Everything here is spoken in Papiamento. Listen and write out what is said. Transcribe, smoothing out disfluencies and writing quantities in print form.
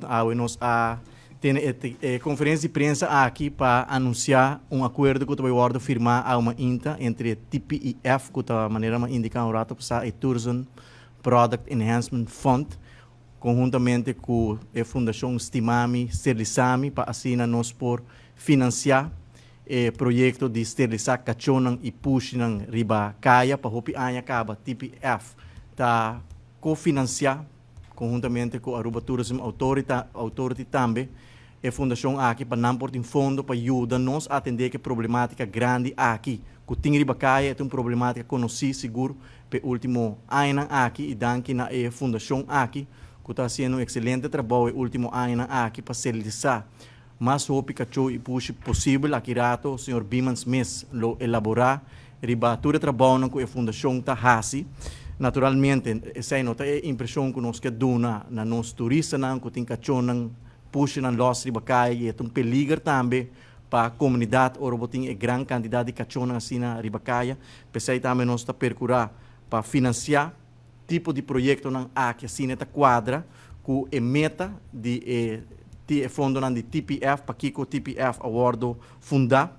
Awe nos a tene e conferencia di prensa aki pa anuncia un acuerdo cu ta wordo firma awe mainta entre TPEF, cu ta manera m'a indica un rato pasa, e Tourism Product Enhancement Fund, conhuntamente cu e Fundacion Stimami Sterilisami, pa asina nos por financia e proyecto di sterilisa cachonan y pushinan riba caya. Pa hopi aña caba TPF ta cofinancia conhuntamente cu Aruba Tourism Authority tambe e fundacion aki, pa nan por tin fondo pa yuda nos atende e problematica grandi aki cu tin riba caya. Ta un problematica conoci sigur pe ultimo aña aki, y danki na e fundacion aki, cu ta haciendo un excelente trabou e ultimo aña aki pa sterilisa mas hopi cacho y pushi posibel. Aki rato señor Biman Smith lo elabora riba tur e trabou cu e fundacion ta hasi. Naturalmente, esey no ta e impresion cu nos kier duna na nos turistanan, cu tin cachonan, pushinan los riba caya, y ta un peliger tambe pa e comunidad ora bo tin e gran cantidad di cachonan asina riba caya. Pesey tambe nos ta percura pa financia tipo di proyectonan aki, asina ta cuadra cu e meta di e fondonan di TPF, pakico TPF a wordo funda.